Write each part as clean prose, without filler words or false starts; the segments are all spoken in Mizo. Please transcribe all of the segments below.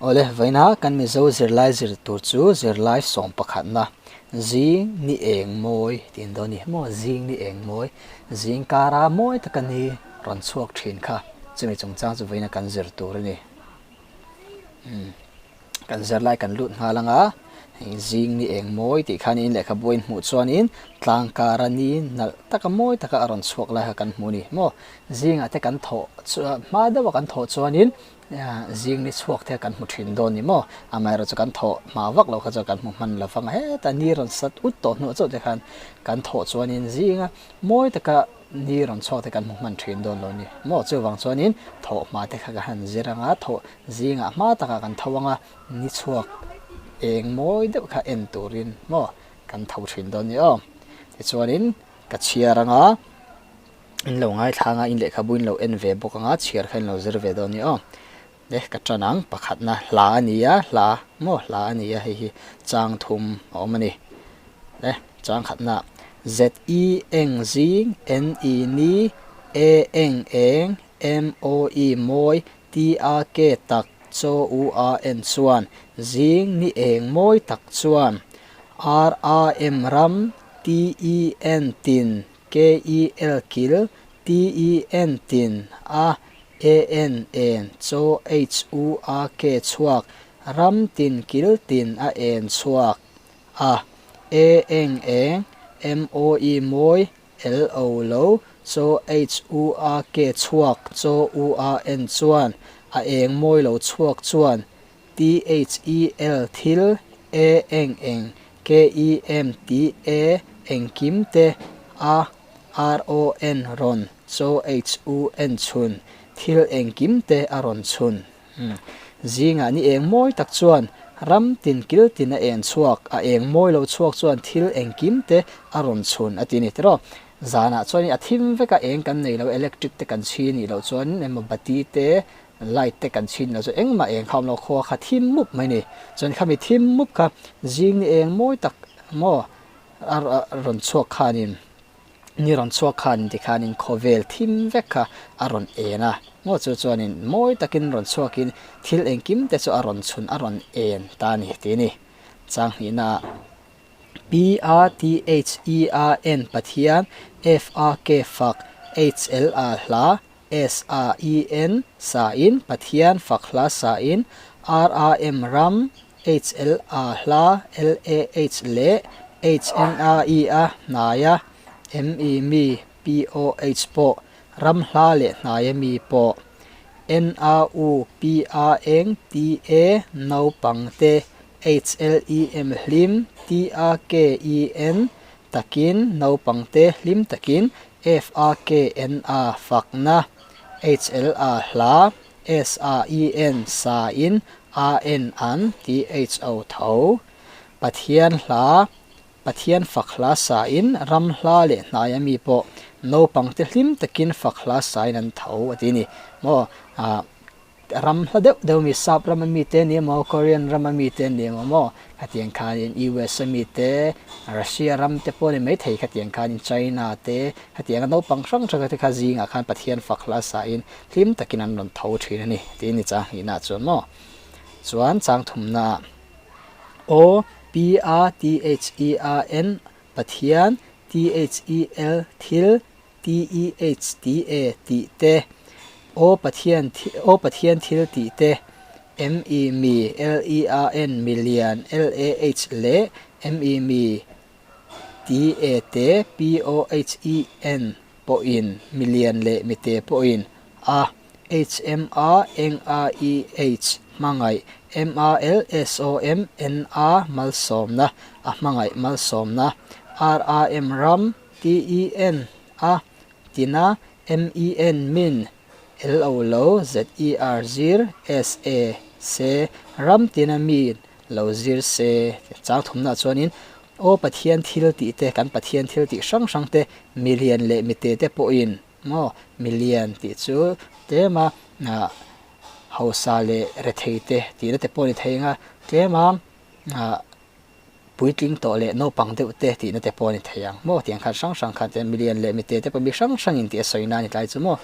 Awle, vawiina kan Mizo zirlai zir tur chu zirlai sawm pakhatna, zing ni eng mawi tih dawn a ni maw? Zing ni eng mawi, zing kara mawi taka ni rawn chhuak thin kha chumi chungchang chu vawiina kan zir tur a ni. Umm kan zirlai kan lut nghal ang a, hei zing ni eng mawi tih khan in lehkhabu a inhmuh chuanin tlang kara ni nalh taka mawi taka a rawn chhuak lai kha kan hmu a ni maw? Zingah te kan thawh chuan hma deuha kan thawh chuanin zing ni chhuak te kan hmu thin dawn ni maw? Amaherawhchu chu kan thawh hma vak loh kha chuan kan hmu hman lo vang a, heta ni rawn sat ut tawh hnuah chauh te khan kan thawh chuanin zinga mawi taka Ni rawn chhuak te kan hmu hman thin dawn lo ni maw? Chuvang chuanin thawh hma te kha ka han zir ang a, thawh zingah hma takah kan tho ang a, ni chhuak eng mawi deuh kha en turin maw kan tho thin dawn ni aw. Tichuanin ka chhiar ang a, in lo ngaithla ang a, in lehkhabu in lo en ve bawk ang a, chhiar kha in lo zir ve dawn ni aw. Le ka tan ang, pakhatna hla a ni a, hla maw hla a ni a, hei hi chang thum a awm a ni. Le chang khatna Z E eng zing N E ni A eng eng M O E mawi T A K tak Chaw U A N chuan zing ni eng mawi tak chuan R A M ram T E N tin K E L kil T E N tin A A N en chaw H U A K chhuak ram tin kil tin a en chhuak a A eng eng M O E mawi L O lo chaw H U A K chhuak chaw U A N chuan a eng mawi lo chhuak chuan T H E L thil A eng eng K E M T A engkim te a R O N rawn chaw H U N chhun thil engkim te a rawn chhun. Zingah ni eng mawi tak chuan ram tin kil tin a en chhuak, a eng mawi lo chhuak chuan thil engkim te a rawn chhun a ti a ni tiraw. Zanah chuan a thim vek a, eng kan nei lo, electric te kan chhi nih loh chuan emaw bati te, light te kan chhi nih loh chuan engmah eng kha a awm lo, khua kha thim mup mai a ni. Chuan khami thim mup kha zing ni eng mawi tak maw a rawn chhuak khanin Ni rawn chhuak khan tikhanin khawvel thim vek kha a rawn en a, maw chu chuanin mawi takin rawn chhuakin thil engkim te chu a rawn chhun a rawn en ta a ni tih a ni. Chang hnihna ah P A T H E A N Pathian F A K fak H L A hla S A E N sa in Pathian fak hla sa in R A M ram H L A hla L A H leh H N A E a hnaia M E mi P O H pawh ram hla leh hnaia mi pawh N A U P A eng T A naupang te H L E M hlim T A K E N takin naupang te hlim takin F A K N A fakna H L A hla S A E N sa in A N an T H O tho. Pathian hla Pathian fak hla sa in ram hla leh hnai a mi pawh naupang te hlim takin fak hla sa in an tho a ti a ni maw. Ah Ram hla deuh deuh mi sap ram a mi te ni emaw Korean ram a mi te ni emaw maw khatiang khanin US a mi te Russia ram te pawh ni maithei khatiang khanin China te khatianga naupang hrang hrang te kha zingah khan Pathian fak hla sa in hlim takin an rawn tho thin a ni tiin ni chang hnihna chuan maw chuan chang thumna O P A T H E A N Pathian T H E L thil TEHTA tih te, Aw Pathian Aw Pathian thil tih te, ME mi LEAN milian LAH leh ME mi TA te POHEN pawhin milian leh mite pawhin a HMA NAEH hmangaih MALSOM NA malsawmna a hmangaih malsawmna RAM ram TEN a tina MEN min LO lo ZER zir SA se ram tina mi lo zir se chang thumna chuanin Aw Pathian thil tih te kan Pathian thil tih hrang hrang te milian leh mite te pawhin maw milian tih chu tlema hausa leh rethei te tihna te pawh a ni thei ang a tlema Puitling tawh leh naupang deuh te tihna te pawh a ni thei ang maw? Tiang khan hrang hrang khan te milian leh mite te pawh mi hrang hrangin tih a sawi na a ni tlai chu maw?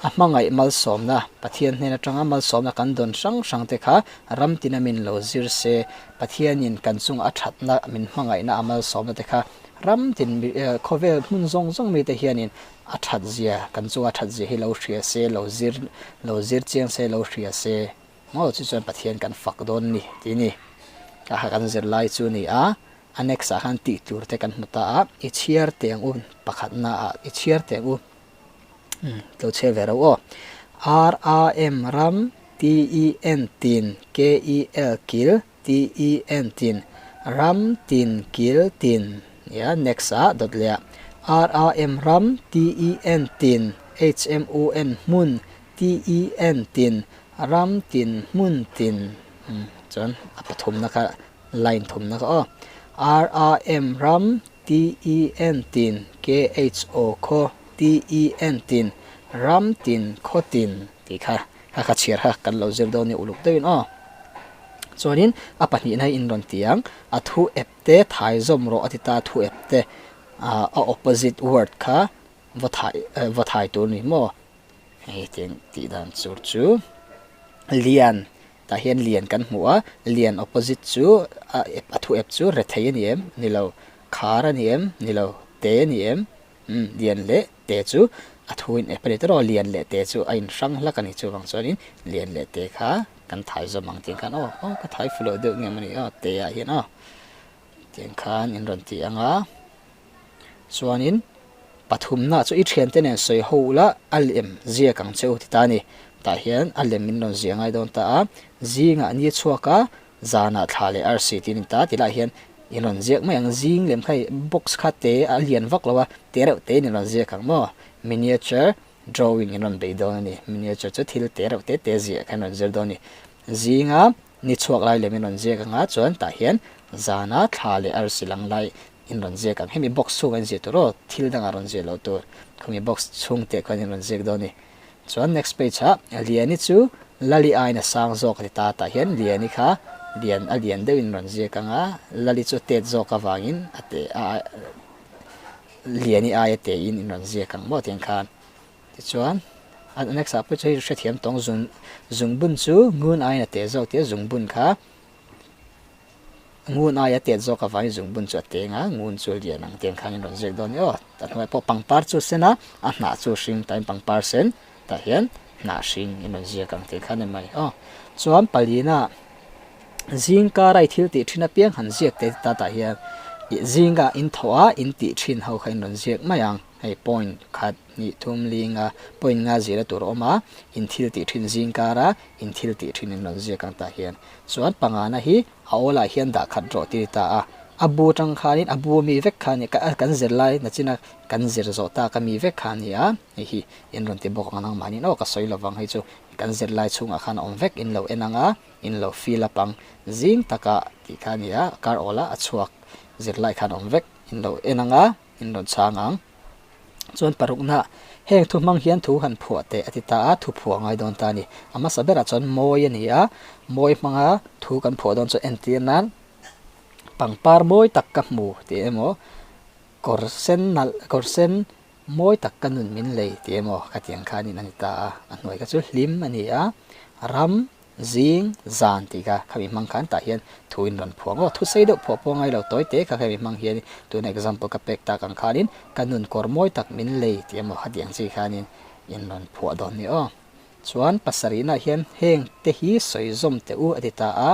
A hmangaih malsawmna, Pathian hnen atanga malsawmna kan dawn hrang hrang te kha ram tina min lo zir se, Pathianin kan chunga a thatna min hmangaihna a malsawmna te kha ram tin khawvel hmun zawng zawng mite hianin a that zia, kan chunga a that zia hi lo hria se, lo zir lo zir chiang se, lo hria se maw chu chuan Pathian kan fak dawn ni tih ni. Kha kha kan zirlai chu a ni a, annex ah khan tih tur te kan hmu ta a, i chhiar teh ang u pakhatna ah i chhiar teh ang u. Lo chhe ve reuh aw. RAM ram TEN tin KEL kil TEN tin ram tin kil tin nia next ah dawt leh ah RAM ram TEN tin HMUN hmun TEN tin ram tin hmun tin chuan a pathumna kha line thumna kha aw RAM ram TEN tin KHO khaw TEN tin ram tin khaw tin tih kha kha kha chhiar kha kan lo zir dawn nia uluk deuhin aw. Chuanin a pahnihna hi in rawn ti ang a thu ep te thai zawm rawh a ti ta thu ep te a opposite word kha va thai va thai tur ni maw hei tiang tih dan tur chu lian Tah hian lian kan hmu a, lian opposite chu a ep a thu ep chu rethei a ni em? Ni lo. Khar a ni em? Ni lo. Te a ni em? Umm lian leh te chu a thu in ep a ni tawh lian leh te chu a inhrang hlak a ni chuvang chuanin lian leh te kha kan thai zawm ang tiang khan aw aw ka thai fu loh deuh nge mawni aw te ah hian aw tiang khan in rawn ti ang a. Chuanin pathumna chu i thiante nen sawi ho ula a lem ziak ang che u ti ta a ni. Tah hian a lem min rawn ziah ngai dawn ta a, zingah ni chhuak a, zanah thla leh arsi tih a ni ta ti lah hian in rawn ziak mai ang. Zing lem kha hei box kha te a lian vak lo a, te reuh te in rawn ziak ang maw? Miniature drawing in rawn bei dawn a ni. Miniature chu thil te reuh te te ziah kha in rawn zir dawn a ni. Zinga ni chhuak lai lem in rawn ziak ang a, chuan tah hian zana thla leh arsi lang lai in rawn ziak ang. Hemi box chhungah in ziah tur aw, thil dangah rawn ziah loh tur. Khumi box chhung teh khuan in rawn ziak dawn a ni. Chuan next page ah Liani chu Lali aiin a sang zawk a ti ta. Tah hian Liani kha lian a lian deuh in rawn ziak ang a, Lali chu tet zawk avangin a te a Liani aia te in in rawn ziak ang maw tiang khan. Tichuan a next ah pawh chu hei hrethiam tawng zung zungbun chu ngun aiin a te zawk tia zungbun kha Ngun aia tet zawk avangin zungbun chu a teng a, ngun chu a lian ang tiang khan in rawn ziak dawn a ni aw. A hnuaiah pawh pangpar chu a sen a, a hnah chu a hring tain pangpar sen tah hian hnah hring in rawn ziak ang tiang khan a ni mai aw. Chuan palina zing kara i thil tih thin apiang han ziak te ta tah hian ih zinga in thawh a in tih thin ho kha in rawn ziak mai ang. Hei point khat hnih thum linga point nga zira tur a awm a, in thil tih thin zing kara in thil tih thin in rawn ziak ang tah hian. Chuan pangana hi a awlah hian dah khat rawh tih a ni ta a, a bu atang khanin a bu ami vek kha a ni a, kan zir lai nachina kan zir zawh tak ami vek kha a ni a, hei hi in rawn ti bawk ang nangmahniin aw ka sawi lovang hei chu kan zir lai chhungah khan a awm vek in lo en ang a, in lo fill up ang zing takah tih kha a ni a, kar awlah a chhuak zir lai khan a awm vek in lo en ang a. In rawn chhang ang. Chuan parukna, heng thu hmang hian thu han phuah teh a ti ta a, thu phuah ngai dawn ta a ni. A hmasa berah chuan mawi a ni a, mawi hmanga thu kan phuah dawn chu entir nan pangpar mawi tak ka hmu tih emaw, kawr sen nalh, kawr sen mawi tak ka nun min lei tih emaw khatiang khanin a ni ta a. A hnuai kha chu hlim a ni a, ram Zing, zan tih kha khami hmang khan tah hian thu in rawn phuah ngawt. Thusei deuh phuah pawh ngai lo tawi te kha khami hmang hian tuna example ka pek tak ang khanin ka nun kawr mawi tak min lei tih emaw khatiang chi khanin in rawn phuah dawn ni aw. Chuan pasarihnaah hian heng te hi sawi zawm teh u a ti ta a.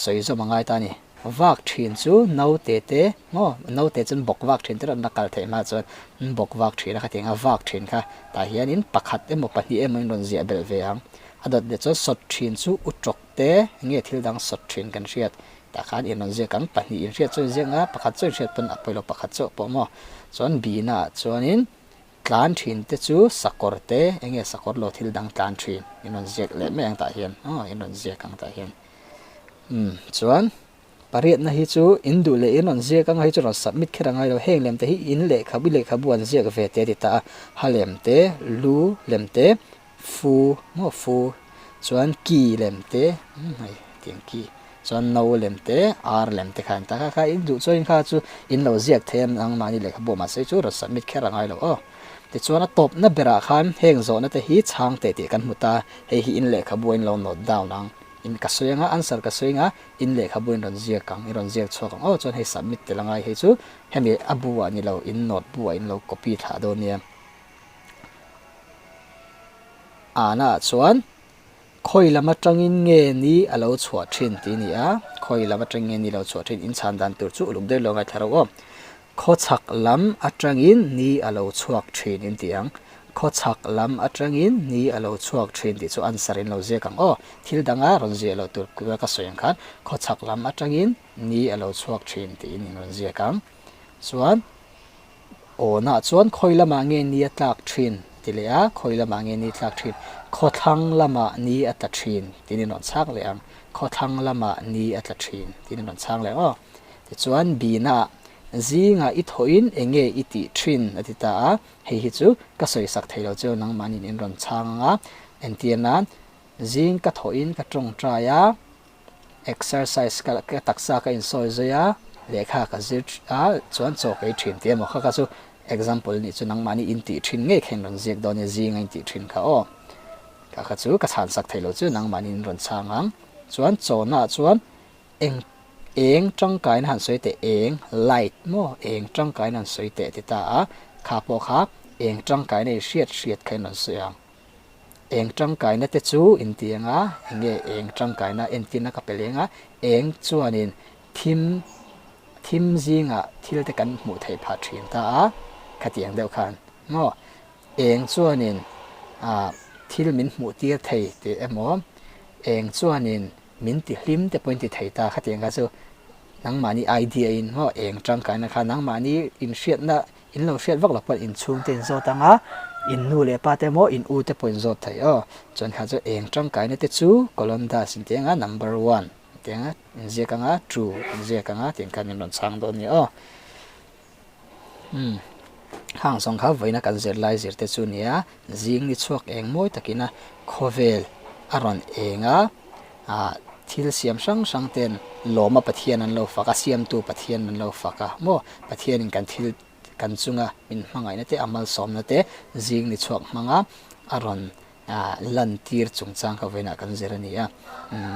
Sawi zawm a ngai ta a ni. Vak thin chu naute te maw, naute chuan bawk vak thin te rawh an la kal theih hma chuan an bawk vak thin a khatiang a vak thin kha tah hianin pakhat emaw pahnih emaw in rawn ziah belh ve ang. A dawt leh chuan sawt thin chu u tawk te nge thil dang sawt thin kan hriat tah khan in rawn ziak ang. Pahnih in hriat chu in ziak ang a, pakhat chu in hriat pawn a pawilo pakhat chauh pawh maw. Chuan bina ah chuanin Tlan thin te chu sakawr te, eng nge sakawr lo thil dang tlan thin in rawn ziak leh mai ang tah hian aw in rawn ziak ang tah hian umm chuan pariatna hi chu in duh leh in rawn ziak anga hei chu rawn submit kher a ngai lo heng lem te hi in lehkhabu lehkhabu an ziak ve te a ti ta a ha lem te lu lem te fu maw fu chuan ki lem te umm hei tiang ki Chuan no lem te, ar lem te kha an ta kha kha in duh chuan kha chu in lo ziak thei a nangmahni lehkhabu mahse chu rawn submit kher a ngai lo aw. Tichuan a tawpna berah khan heng zawhna te hi chhang teh tih kan hmu ta, hei hi in lehkhabu a in lo note down ang. In ka sawi anga, answer ka sawi anga, in lehkhabu in rawn ziak ang, in rawn ziak chhuak ang aw, chuan hei submit tel angai hei chu hemi a bu ah ni lo, in note bu ah in lo copy thlah dawn nia. Ana ah chuan khawi lam atangin nge ni a lo chhuah thin tih a ni a, khawi lam atangin nge ni a lo chhuah thin, in chhan dan tur chu uluk deuh lo ngaithla rawh aw. Khawchhak lam atangin ni a lo chhuak thin in ti ang. Khawchhak lam atangin ni a lo chhuak thin tih chu answer in lo ziak ang aw. Thil danga rawn ziah loh tur kua ka sawi ang khan khawchhak lam atangin ni a lo chhuak thin tiin in rawn ziak ang. Chuan awnah chuan khawi lamah nge ni a tlak thin ti leh a, khawi lamah nge ni tlak thin, khawthlang lamah ni a tla thin tiin in rawn chhang leh ang. Khawthlang lamah ni a tla thin tiin in rawn chhang leh ang aw. Tichuan Bina zingah i thawhin eng nge i tih thin a ti ta a, hei hi chu ka sawi sak thei lo chu nangmahniin in rawn chhang ang a, entir nan zing ka thawhin ka tawngtai a, exercise ka ka taksa ka insawi zui a, lehkha ka zir a chuan chaw ka ei thin tih emaw kha kha chu example nih chu nangmahni in tih thin ngei kha in rawn ziak dawn nia zinga in tih thin kha aw kha kha chu ka chhan sak thei lo chu nangmahniin in rawn chhang ang chuan chawhnaah chuan Eng eng tangkaina han sawi teh eng, light, maw eng tangkaina han sawi teh ti ta a, kha pawh kha eng tangkaina i hriat hriat kha in rawn sawi ang. Eng tangkaina te chu in ti ang a, eng nge eng tangkaina entirna ka pe leng a, eng chuanin thim thim zingah thil te kan hmuh theih phah thin ta a, khatiang deuh khan maw eng chuanin ah thil min hmuh tir thei tih emaw eng chuanin Min ti hlim te pawhin ti thei ta khatiang kha chu nangmahni idea in maw eng tangkaina kha nangmahni in hriatna in lo hriat vak lo pawh in chhungte in zawt anga in nu leh pa te maw in u te pawh in zawt thei aw chuan kha chu eng tangkaina te chu Columbus in ti anga number one in ti anga in ziak anga two in ziak anga tiang khan in rawn chhang dawn a ni aw. Umm hang zawng kha vawiina kan zirlai zir te chu nia zing ni chhuak eng mawi takina khawvel a rawn eng a ah thil siam hrang hrang ten lawma Pathian an lo fak a siamtu Pathian an lo fak a maw Pathianin kan thil kan chunga min hmangaihna te a malsawmna te zing ni chhuak hmanga a rawn ah lantir chungchang kha vawiinah kan zir a ni a umm.